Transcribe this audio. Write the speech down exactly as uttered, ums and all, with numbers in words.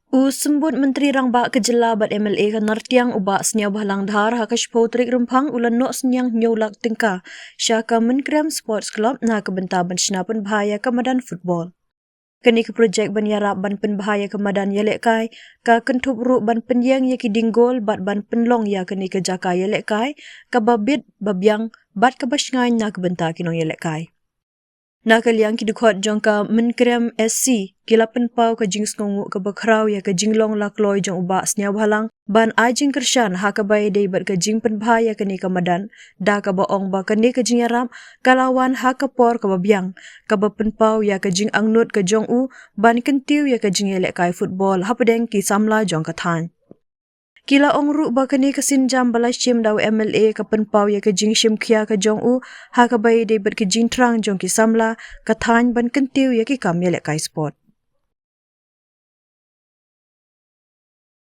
U Symbud Myntri Rangbah ka Jylla bad M L A ka Nartiang, u Bah Sniawbhalang Dhar, ha ka shiphew tarik Rymphang u la noh synñiang hynñiew lak tyngka sha ka Mynkrem Sports Club na ka bynta ban shna pynbha ïa ka madan football. Kane ka projek ban ïarap ban pynbha ïa ka madan ïalehkai ka kynthup ruh ban pynïeng ïa ki dieng gol bad ban pynlong ïa kane ka jaka ïalehkai kaba bit, ba biang bad kaba shngaiñ na ka bynta ki nongïalehkai. Na ka liang, ki dkhot jong ka Mynkrem S C ki la pynpaw ka jingsngewnguh kaba khraw ïa ka jinglong la kloi jong u Bah Sniawbhalang ban ai jingkyrshan ha kaba ïadei bad ka jingpynbha ïa kane ka madan, da kaba ong ba kane ka jingïarap ka la wan ha ka por kaba biang, kaba pynpaw ïa ka jingangnud ka jong u ban kyntiew ïa ka jingïalehkai football hapdeng ki samla jong ka thaiñ. Ki la ong ruh ba kane ka sienjam ba la shim da u M L A ka pynpaw ïa ka jingshim khia ka jong u ha kaba ïadei bad ka jingthrang jong ki samla ka thaiñ ban kyntiew ïa ki kam ïalehkai sport.